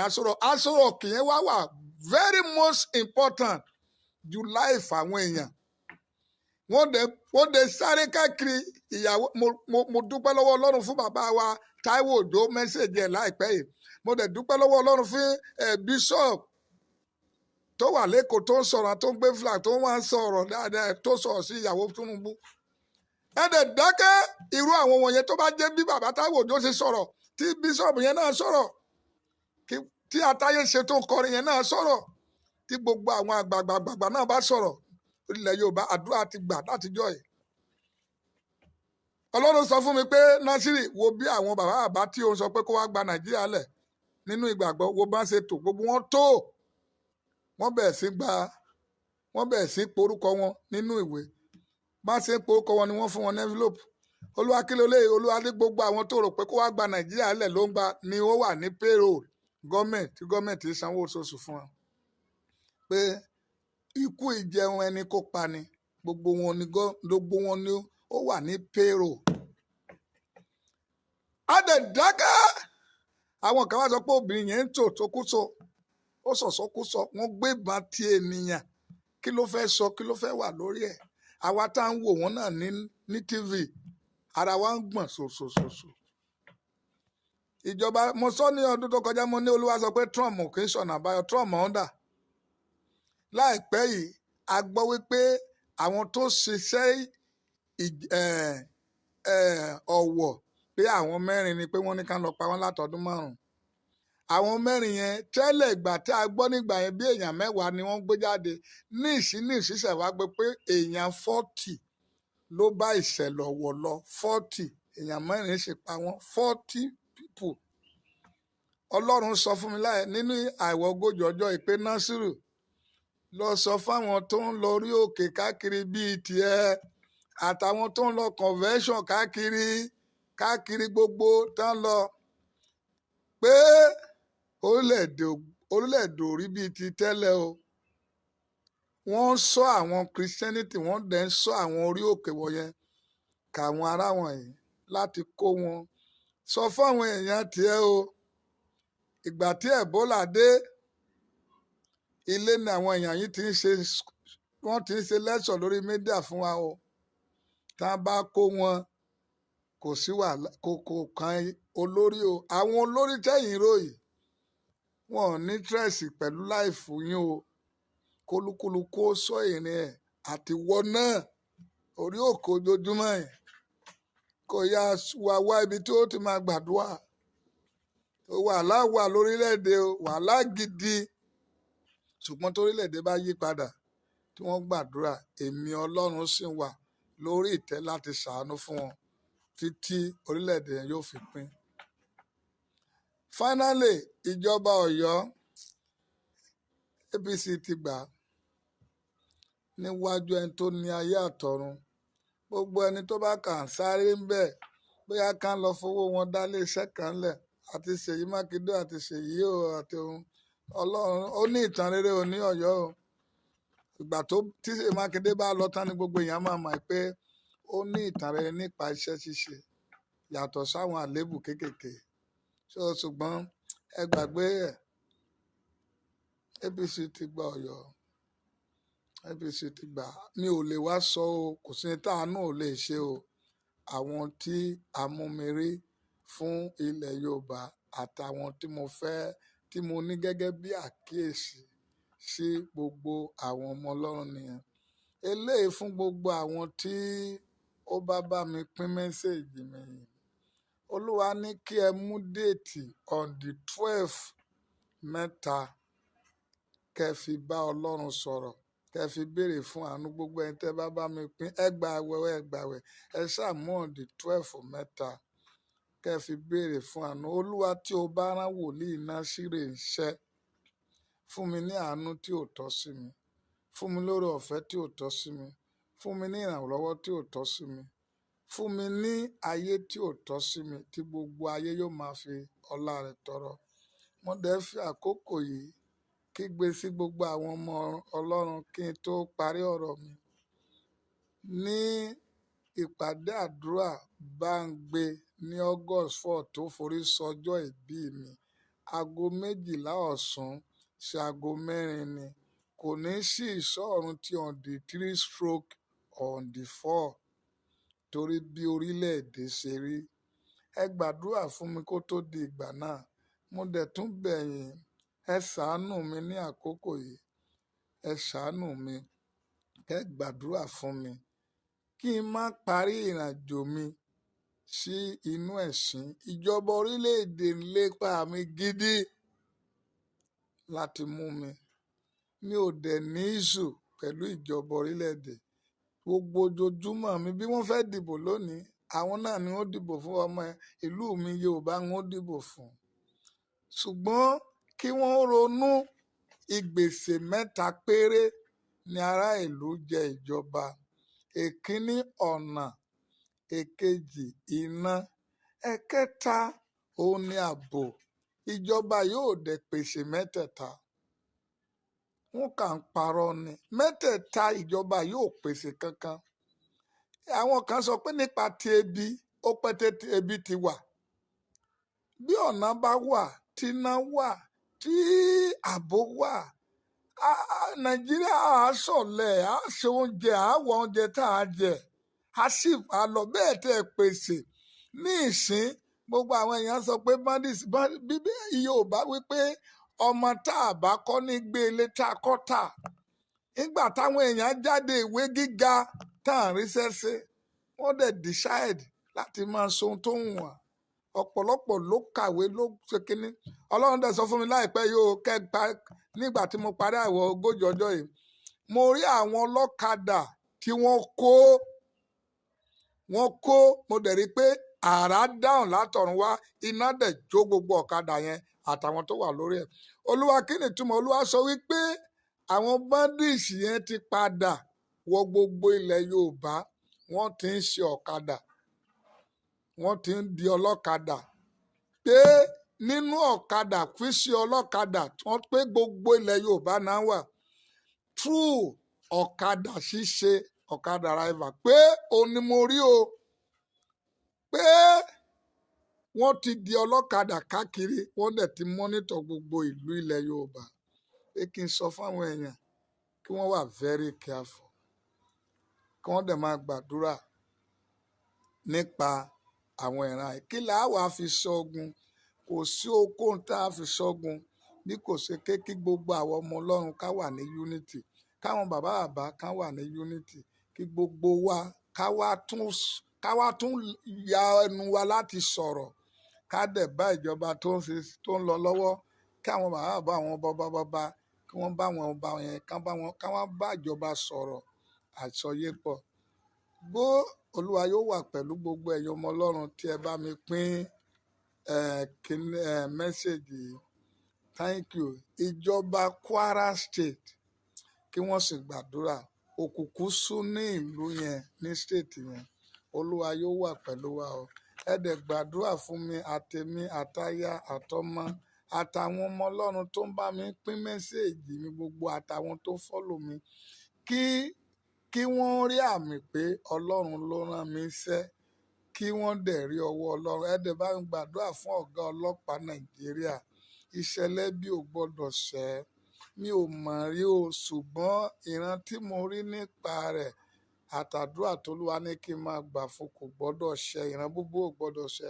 Speaker 2: Aso Rock. Aso Rock yẹn wá wà very most important ju life àwọn èèyàn. Wọ́n dẹ̀ sáré káàkiri ìyàwó. Mo dúpẹ́ lọ́wọ́ Ọlọ́run fún bàbá wa Táíwò Òjó message ẹ̀ láìpẹ́ yìí. Mo dẹ̀ dúpẹ́ lọ́wọ́ Ọlọ́run fún ẹ̀ bishop tó wà lẹ́kọ̀ọ́ tó ń sọ̀rọ̀, tó ń gbé flag, tó ń wá ń sọ̀rọ̀ dáadáa, tó sọ̀rọ̀ sí ìyàwó Tinubu, ẹ dẹ̀ dákẹ́. Irú àwọn wọ̀nyẹn tó bá jẹ́ bí bàbá Táíwò Òjó ṣe sọ̀rọ̀, tí bíṣọ̀bù yẹn náà sọ̀rọ̀, tí Atáyé ṣe tó ń kọrin yẹn náà sọ̀rọ̀, tí gbogbo àwọn àgbààgbààgbà náà bá sọ̀rọ̀, ilẹ̀ Yorùbá àdúrà ti gbà látijọ́ yìí. Ọlọ́run sọ fún mi pé Násírì, wo bí àwọn bàbá bàbá tí òun sọ pé kó wá gba Nàìjíríà lẹ̀ nínú ìgbàgbọ́, wo bá ń ṣe tò, gbogbo wọn tó wọ́n bẹ̀rẹ̀ sí gba, wọ́n bẹ̀rẹ̀ sí porúkọ wọn nínú ìwé. Bá ṣe ń porúkọ wọn ni wọ́n fún wọn ní envelope. Olúwa kí ló lé? Olúwa ní gbogbo àwọn tó rò pé kó wá gba Nàìjíríà lẹ̀ ló ń gba ni ó wà ní payroll gọ́ọ̀mẹ̀ntì, tí gọ́ọ̀mẹ̀ntì sanwó oṣooṣù fún wọn. Pé ikú ìjẹun ẹni kó pa ni, gbogbo wọn ni gbogbo wọn ni ó wà ní payroll. A dẹ̀ dákẹ́. Àwọn kan wá sọ pé obìnrin yẹn ń tò tókúso, ó sọ̀sọ́kúsọ, wọ́n gbé ìbọn ti ènìyàn. Kí ló fẹ́ sọ? Kí ló fẹ́ wà lórí ẹ̀? Àwa tá ń wò wọ́n náà ní TV, ara wa ń gbọ̀n ṣòṣòṣòṣò. Ìjọba, mo sọ ní ọdún tó kọjá, mo ní Olúwa sọ pé Trump kì í ṣọ̀nà àbáyọ, Trump ọ̀ndà. Láìpẹ́ yìí, a gbọ́ wípé àwọn tó ṣiṣẹ́ ọ̀wọ̀ pé àwọn mẹ́rin ni pé wọ́n ní ká lọ pa wọ́n látọdún 5. Àwọn mẹ́rin yẹn tẹ́lẹ̀ ìgbà tí a gbọ́ nígbà yẹn bí èèyàn 10 ni wọ́n gbé jáde. Ní ìṣiṣẹ́ wa gbé pé èèyàn 40 ló bá ìṣẹ̀lẹ̀ ọ̀wọ̀ lọ, 40 èèyàn mẹ́rin ṣe pa wọ́n, 40 people. Ọlọ́run sọ fún mi láì nínú àìwọ̀ 40 ọjọ́ ìpè Násírù, lọ sọ fáwọn tó ń lọ orí òkè káàkiri bíi tiẹ̀, àtàwọn tó ń lọ convention káàkiri káàkiri gbogbo tán lọ, pé orílẹ̀-èdè ò rí bíi ti tẹ́lẹ̀ o. Wọ́n ń sọ àwọn Christianity, wọ́n dẹ̀ ń sọ àwọn orí òkè wọ̀nyẹn káwọn ará wọ̀nyí láti kó wọn. Sọ fáwọn èèyàn tiẹ̀ o. Ìgbà tí Ebola dé, ilé ni àwọn èèyàn yìí ti ń ṣe, wọ́n ti ń ṣe lẹ́sọ̀ lórí mídíà fún wa o. Tá a bá kó wọn, kò sí wàhálà, kò kan olórí o. Àwọn olórí tẹ̀yìn ròyìn, wọn ò ní tírẹ̀sì pẹ̀lú láìfù yín o. Kólúkúlùkù ó sọ ìrìn ẹ̀ àti wọ náà orí òkè ojoojúmọ́ yẹn. Kò yá wa wá ibi tí ó ti máa gbàdúrà. Wàhálà wà lórílẹ̀‐èdè o, wàhálà gidi. Ṣùgbọ́n torílẹ̀‐èdè bá yí padà tí wọ́n gbàdúrà, èmi Ọlọ́run sì wà lórí ìtẹ́ láti ṣàánú fún wọn títí orílẹ̀-èdè yẹn yóò fi pín. Finally, ìjọba Ọ̀yọ́ APC ti gbà níwájú ẹni tó ní ayé àtọ̀run. Gbogbo ẹni tó bá kàn sáré ń bẹ̀ bóyá ká lọ fowó wọn dá ilé iṣẹ́ kan lẹ̀, àti Ṣèyí Mákindé àti Ṣèyí o àti òun. Ọlọ́run ó ní ìtàn rere ò ní Ọ̀yọ́ o. Ìgbà tó tí Ṣèyí Mákindé bá lọ tán ni gbogbo èèyàn máa mọ̀ pé ó ní ìtàn rere nípa iṣẹ́ ṣíṣe yàtọ̀ sáwọn àléébù kéékèèké. So ṣùgbọ́n ẹ gbàgbé ẹ̀, APC ti gba Ọ̀yọ́, APC ti gbà. Mi ò lè wá sọ o, kò sí ní táànù ò lè ṣe o. Àwọn tí a mú mi rí fún ilẹ̀ Yorùbá àtàwọn tí mo fẹ́, tí mo ní gẹ́gẹ́ bí àkíyèsí sí gbogbo àwọn ọmọ Ọlọ́run nìyẹn. Eléyìí fún gbogbo àwọn tí ó bá bá mi pín mẹ́sẹ̀gì mi yìí. Olúwa ní kí ẹ mú déètì on the 12 mẹ́ta kẹ́ fi bá Ọlọ́run sọ̀rọ̀, kẹ́ fi béèrè fún àánú. Gbogbo ẹni tẹ́ bá bá mi pín, ẹ gba àwẹ̀, ẹ gba àwẹ̀, ẹ ṣáà mú on the 12 mẹ́ta kẹ́ fi béèrè fún àánú. Olúwa tí o bá rán wòlíì Násírè ń ṣẹ́, fún mi ní àánú tí ò tọ́ sí mi, fún mi lórí ọ̀fẹ́ tí ò tọ́ sí mi, fún mi ní ìrànlọ́wọ́ tí ò tọ́ sí mi, fún mi ní ayé tí ò tọ́ sí mi, tí gbogbo ayé yóò máa fi ọlá rẹ̀ tọrọ. Mo dẹ̀ fi àkókò yìí kígbe sí gbogbo àwọn ọmọ Ọlọ́run kí n tó parí ọ̀rọ̀ mi. Ní ìpàdé àdúrà Báńgbé ní August 4 tó forí sọjọ́ ìbí mi, aago 12 ọ̀sán sí aago 4 ni. Kò ní sí ìṣọ́ ọ̀run tí on the 3 stroke on the 4 torí bí orílẹ̀-èdè ṣe rí. Ẹ gbàdúrà fún mi kó tó di ìgbà náà. Mo dẹ̀ tún bẹ̀ yín, ẹ ṣàánú mi ní àkókò yìí. Ẹ ṣàánú mi, kẹ́ gbàdúrà fún mi kí n má parí ìrìnàjò mi sí inú ẹ̀sín. Ìjọba orílẹ̀-èdè ń lépa mi gidi láti mú mi. Mi ò dẹ̀ ní ìṣù pẹ̀lú ìjọba orílẹ̀-èdè. Gbogbo ojoojúmọ́ mi, bí wọ́n fẹ́ dìbò lónìí, àwọn náà ni wọ́n dìbò fún. Ọmọ ìlú mi Yorùbá ń wọ́n dìbò fún. Ṣùgbọ́n kí wọ́n ronú, ìgbésẹ̀ mẹ́ta péré ni ará ìlú jẹ ìjọba. Èkíní, ọ̀nà; èkejì, iná; ẹ̀kẹta, òun ni ààbò. Ìjọba yóò dẹ̀ pèsè mẹ́tẹ̀ẹ̀ta. Wọn kà ń parọ́ ni. Mẹ́tẹ̀ẹ̀ta ìjọba yóò pèsè kankan. Àwọn kan sọ pé nípa ti ebi, ó pẹ́ tètè ebi ti wà. Bí ọ̀nà bá wà, tíná wà, tí ààbò wà, Nàìjíríà á sọ̀lẹ̀, á ṣe oúnjẹ, á wọ oúnjẹ tá a jẹ, á sì á lọ bẹ́ẹ̀ tẹ́ ẹ pèsè. Ní ìsín, gbogbo àwọn èèyàn sọ pé bandits, bíbí Yorùbá wípé ọmọ tá a bá kọ́ ní gbé ilé tá a kọ́ tà. Nígbà táwọn èèyàn jáde ìwé gíga tá à ń ríṣẹ́ ṣe, wọ́n dẹ̀ decide láti máa ṣe ohun tó wù wọ́n. Ọ̀pọ̀lọpọ̀ ló kàwé ló ṣe kínní. Ọlọ́run dẹ̀ sọ fún mi láìpẹ́ yìí ó kẹ́gbà nígbà tí mo parí àwẹ̀ 40 ọjọ́ yìí. Mo rí àwọn ọlọ́kadà tí wọ́n kó, mo dẹ̀ rí pé àrá dáhùn látọ̀run wá, iná dẹ̀ jó gbogbo ọ̀kadà yẹn àtàwọn tó wà lórí ẹ̀. Olúwa, kí ni ìtumọ̀? Olúwa sọ wípé àwọn bandits yẹn ti padà wọ gbogbo ilẹ̀ Yorùbá, wọ́n ti ń ṣe ọ̀kadà, wọ́n ti ń di ọlọ́kadà. Pé nínú ọ̀kadà, fíṣe ọlọ́kadà, wọ́n pé gbogbo ilẹ̀ Yorùbá náà wà. True ọ̀kadà ṣíṣe, ọ̀kadà driver, pé òun ni mo rí o, pé wọ́n ti di ọlọ́kadà káàkiri, wọ́n dẹ̀ ti monitor gbogbo ìlú ilẹ̀ Yorùbá. Pé kí n sọ fáwọn èèyàn kí wọ́n wà very careful, kí wọ́n dẹ̀ máa gbàdúrà nípa àwọn ìran yìí. Kí là á wàá fi ṣọ́gun? Kò sí ohunkóhun tá a fi ṣọ́gun bí kò ṣe ké kí gbogbo àwọn ọmọ Ọlọ́run ká wà ní unity, káwọn bàbá bàbá ká wà ní unity, kí gbogbo wa ká wá tún ya ẹnu wa láti sọ̀rọ̀, ká dẹ̀ bá ìjọba tó ń ṣe, tó ń lọ lọ́wọ́, kí àwọn bàbá bàbá, àwọn bàbá bàbá, kí wọ́n bá wọn ọba yẹn, ká bá wọn, ká wọ́n bá ìjọba sọ̀rọ̀ àsọyépọ̀. Gbó Olúwa yóò wà pẹ̀lú gbogbo ẹ̀yin ọmọ Ọlọ́run tí ẹ bá mi pín kíní message yìí. Thank you. Ìjọba Kwara State, kí wọ́n sì gbàdúrà. Òkùnkùn sú ní ìlú yẹn, ní state yẹn. Olúwa yóò wà pẹ̀lú wa o. Ẹ dẹ̀ gbàdúrà fún mi, àtèmi, àtaya, àtọmọ, àtàwọn ọmọ Ọlọ́run tó ń bá mi pín message mi gbogbo, àtàwọn tó follow mi, kí wọ́n rí àmì pé Ọlọ́run ló rán mi iṣẹ́, kí wọ́n dẹ̀ rí ọwọ́ Ọlọ́run. Ẹ dẹ̀ bá mi gbàdúrà fún ọ̀gá ọlọ́pàá Nàìjíríà. Ìṣẹ̀lẹ̀ bí ò gbọ́dọ̀ ṣẹ́. Mi ò mọ̀ rí o, ṣùgbọ́n ìran tí mo rí nípa rẹ̀ àtàdúrà t'Olúwa ní kí n máa gbà fún kò gbọ́dọ̀ ṣẹ. Ìran búburú ò gbọ́dọ̀ ṣẹ.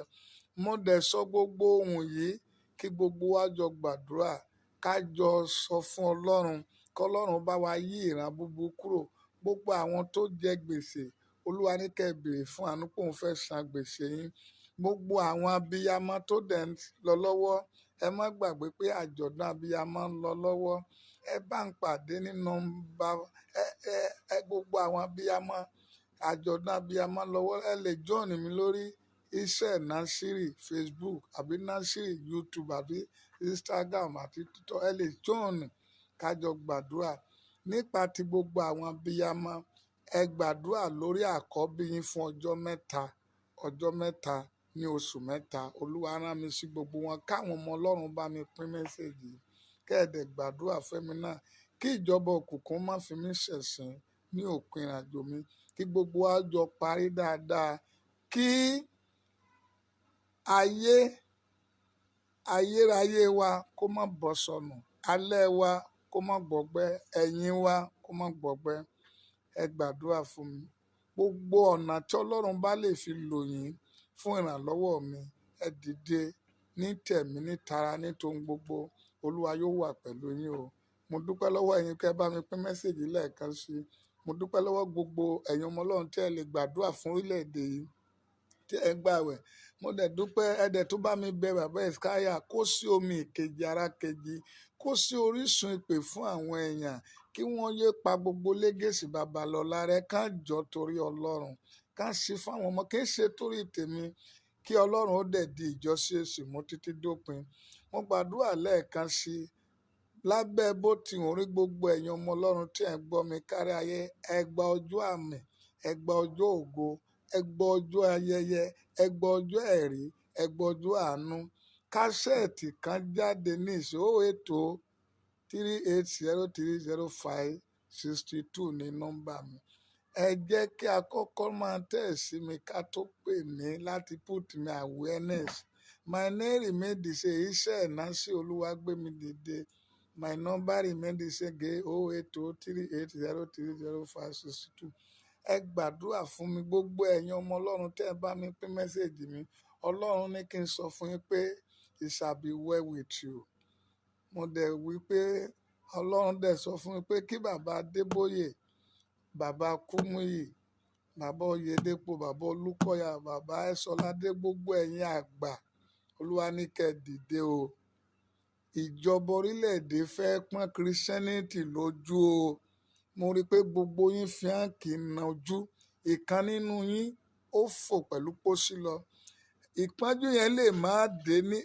Speaker 2: Mo dẹ̀ sọ gbogbo ohun yìí kí gbogbo wa jọ gbàdúrà, ká jọ sọ fún Ọlọ́run, k'Ọlọ́run bá wa yí ìran búburú kúrò. Gbogbo àwọn tó jẹ gbèsè, Olúwa ní kẹ́ ẹ béèrè fún àánú pé òun fẹ́ san gbèsè yín. Gbogbo àwọn abiyamọ tó dẹ̀ ń lọ lọ́wọ́, ẹ má gbàgbé pé àjọ̀dún abiyamọ ń lọ lọ́wọ́. Ẹ bá ń pàdé ní nọ́mbà ẹ gbogbo àwọn abiyamọ, àjọ̀dún abiyamọ lọ́wọ́. Ẹ lè join mi lórí Israel Nasiri Facebook àbí Nasiri YouTube àbí Instagram àti TikTok. Ẹ lè join ká jọ gbàdúrà nípa ti gbogbo àwọn abiyamọ. Ẹ gbàdúrà lórí àkọ́bí yín fún ọjọ́ mẹ́ta, ọjọ́ mẹ́ta ní oṣù mẹ́ta. Olúwa rán mi sí gbogbo wọn, káwọn ọmọ Ọlọ́run bá mi pín message yìí. Kẹ́ ẹ dẹ̀ gbàdúrà fẹ́mi náà kí ìjọba òkùnkùn má fi mí ṣẹ̀sín ní òpin ìrìnàjò mi, kí gbogbo wa jọ parí dáadáa, kí ayé ayérayé wa kó má bọ́ sọnù, alẹ́ wa kó má gbọgbẹ́, ẹ̀yìn wa kó má gbọgbẹ́. Ẹ gbàdúrà fún mi. Gbogbo ọ̀nà tí Ọlọ́run bá lè fi lò yín fún ìrànlọ́wọ́ mi, ẹ dìde ní tẹ̀mí, ní tara, ní tohun gbogbo. Olúwa yóò wà pẹ̀lú yín o. Mo dúpẹ́ lọ́wọ́ ẹ̀yin kẹ́ bá mi pín message lẹ́ẹ̀kan sí i. Mo dúpẹ́ lọ́wọ́ gbogbo ẹ̀yin ọmọ Ọlọ́run tí ẹ lè gbàdúrà fún orílẹ̀-èdè yìí tí ẹ gbàwẹ̀. Mo dẹ̀ dúpẹ́ ẹ̀dẹ̀ tó bá mi bẹ bàbá Ìskáyà kó sí omi ìkejì ara kejì, kó sí orísun ìpè fún àwọn èèyàn kí wọ́n yé pa gbogbo légèsì Babalọlá rẹ, ká jọ torí Ọlọ́run, ká sí fáwọn ọmọ, kì í ṣe torí tèmi, kí Ọlọ́run ó dẹ̀ di ìjọ CAC mú títí dópin. Mo gbàdúrà lẹ́ẹ̀kan sí i lábẹ́ bó ti hùn rí gbogbo ẹ̀yin ọmọ Ọlọ́run tí ẹ̀ ń gbọ́ mi kárí ayé, ẹ gba ọjọ́ àmì, ẹ gba ọjọ́ ògo, ẹ gba ọjọ́ ayẹyẹ, ẹ gba ọjọ́ ẹ̀rí, ẹ gba ọjọ́ àánú. Kásẹ̀tì kan jáde ní ìṣó ètò 380 305 62 ní nọ́mbà mi. Ẹ jẹ́ kí a kọ́kọ́ máa tẹ̀ sí mi ká tó pè mí láti put me awareness. My name remain the same, iṣẹ́ ìnáṣẹ́ Olúwagbémidìde. My number remain the same, 080 380 305 62. Ẹ gbàdúrà fún mi gbogbo ẹ̀yin ọmọ Ọlọ́run tẹ́ ẹ bá mi pín message mi. Ọlọ́run ní kí n sọ fún yín pé it shall be well with you. Mo dẹ̀ wí pé Ọlọ́run dẹ̀ sọ fún mi pé kí bàbá Adébóyè, bàbá Kúmúyì, bàbá Oyèdépò, bàbá Olúkọ̀yà, bàbá Ẹ̀sọ́ládé, gbogbo ẹ̀yin àgbà, Olúwa ní kẹ́ ẹ dìde o. Ìjọba orílẹ̀-èdè fẹ́ pọ́n Christianity lójú o. Mo rí i pé gbogbo yín fi hàn kì í na ojú. Ìkan nínú yín ó fò pẹ̀lú pósí lọ. Ìpọ́njú yẹn lè má dé ní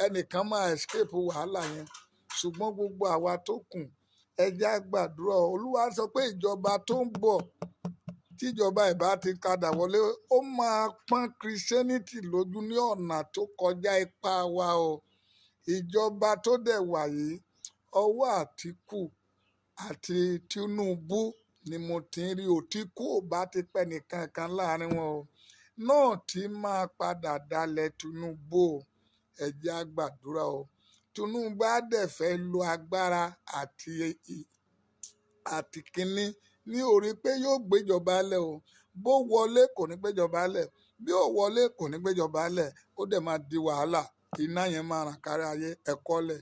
Speaker 2: ẹnìkan máa escape wàhálà yẹn. Ṣùgbọ́n gbogbo àwa tó kù, ẹ jẹ́ á gbàdúrà. Olúwa sọ pé ìjọba tó ń bọ̀, tí ìjọba ìbá ti padà wọlé, ó máa pọ́n Christianity lójú ní ọ̀nà tó kọjá ipá wa o. Ìjọba tó dẹ̀ wà yìí, ọwọ́ Àtíkù àti Tinubu ni mo ti ń rí o. Tí kú ò bá ti pẹ́ nìkan kan láàrin wọn o, náà tí máa padà dalẹ̀ Tinubu o. Ẹ jẹ́ á gbàdúrà o. Tinubu á dẹ̀ fẹ́ lo agbára àti kínní ní orí pé yóò gbéjọba lẹ̀ o. Bó wọlé kò ní gbéjọba lẹ̀, bí ò wọlé kò ní gbéjọba lẹ̀, ó dẹ̀ máa di wàhálà. Iná yẹn máa ràn kárí ayé. Ẹ kọ́lẹ̀.